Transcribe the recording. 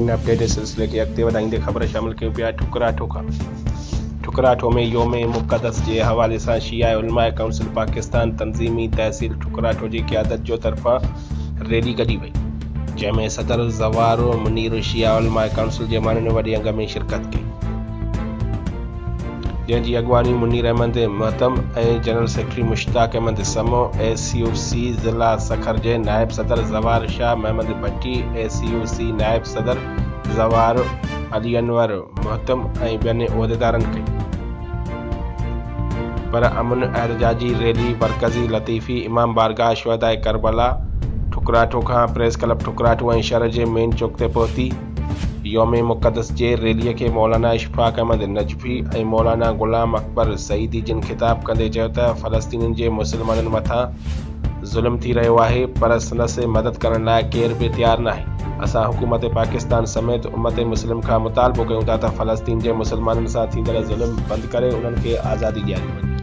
ترين اپڊيٽ جي سلسلي کي اڳتي وڌائيندي خبر شامل ڪيون پيا ٺڪراٺو کان ٺڪراٺو ۾ يوم مقدس جي حوالي سان شيعه علماء ڪائونسل پاڪستان تنظيمي تحصيل ٺڪراٺو جي قيادت جو طرفان ريلي ڪڍي وئي جنهن ۾ صدر زوار منير شيعه علماء ڪائونسل جي ماڻهن وڏي انگ ۾ شرڪت ڪئي. جنهن جي اڳواڻي Munir Ahmed Muhtam ۽ general secretary Mushtaq Ahmed Samo, S U C ضلع سکر جي نائب صدر Zawar Shah Muhammad Bhatti, S U C نائب صدر زوار علي انور مهتم ۽ ٻين عهديدارن ڪئي. پر امن احتجاجي ريلي مرڪزي لطيفي امام بارگاهه شهداء ڪربلا ٺڪراٺو کان پريس ڪلب ٺڪراٺو ۽ شھر جي مين چوڪ تي پهتي. يوم مقدس جي ريلي کي مولانا اشفاق احمد نجفي ۽ مولانا غلام اڪبر سعيدي جن خطاب ڪندي چيو ته فلسطينين جي مسلمانن مٿان ظلم ٿي رهيو آهي پر سندس مدد ڪرڻ لاء ڪير به تيار ناهي، اسان حڪومت پاڪستان سميت امت مسلم کان مطالبو ڪيون ٿا ته فلسطين جي مسلمانن سان ٿيندڙ ظلم بند ڪري انهن کي آزادي ڏياري وڃي.